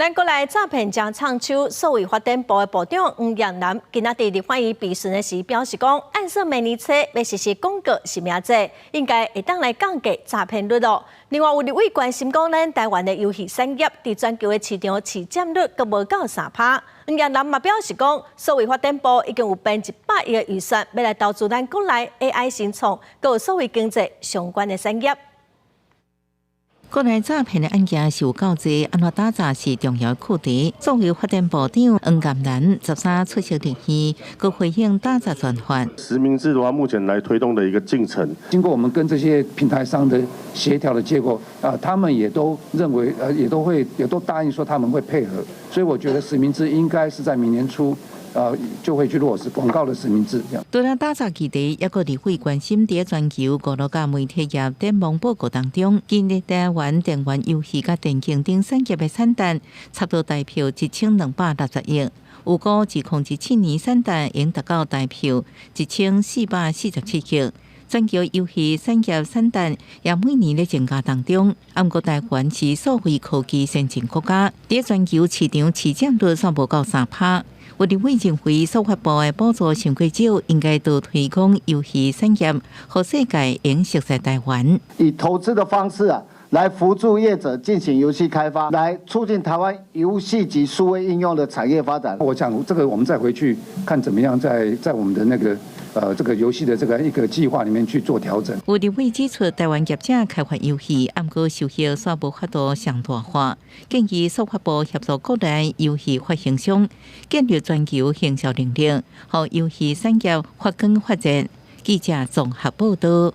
咱國內詐騙誠藏手，數位發展部的部長黃彥南今仔佇立法院備詢的時表示講，按算明年初欲實施廣告實名制，應該會當來降低詐騙率囉。另外有立委關心講，咱台灣的遊戲產業佇全球的市場市佔率閣無夠3%。黃彥南嘛表示講，數位發展部已經有編100億的預算，欲來投資咱國內 AI 新創，閣有數位經濟相關的產業。國內詐騙的案件是有夠濟，按怎打詐是重要課題。數位發展部長黃淦南13出席立院，閣回應打詐專法。實名制的話，目前來推動的一個進程。經過我們跟這些平台商的協調的結果，啊，他們也都認為，也都會，也都答應說他們會配合，所以我覺得實名制應該是在明年初，就會去落實廣告的實名制。這樣。除了打詐議題，猶閣立委關心佇全球五六家媒體業展望報告當中，今日台灣電玩遊戲佮電競等產業的產值，差不多台票1260億，預估2017年產值應達到台票1447億。全球遊戲產業產值也每年咧增加當中，毋過台灣是數位科技先進國家，佇全球市場市佔率尚無夠3%。有立委認為，數發部的補助傷過少，應該多推廣遊戲產業，予世界會熟悉台灣。以投資的方式啊，來輔助業者進行遊戲開發，來促進台灣遊戲及數位應用的產業發展。我想這個我們再回去看，怎麼樣在我們的那個這個遊戲的這個一個計劃裡面去做調整。有立委指出，台灣業者開發遊戲，毋過收益煞無法度上大化，建議數發部協助國內遊戲發行商建立全球行銷能力，予遊戲產業發光發熱。記者綜合報道。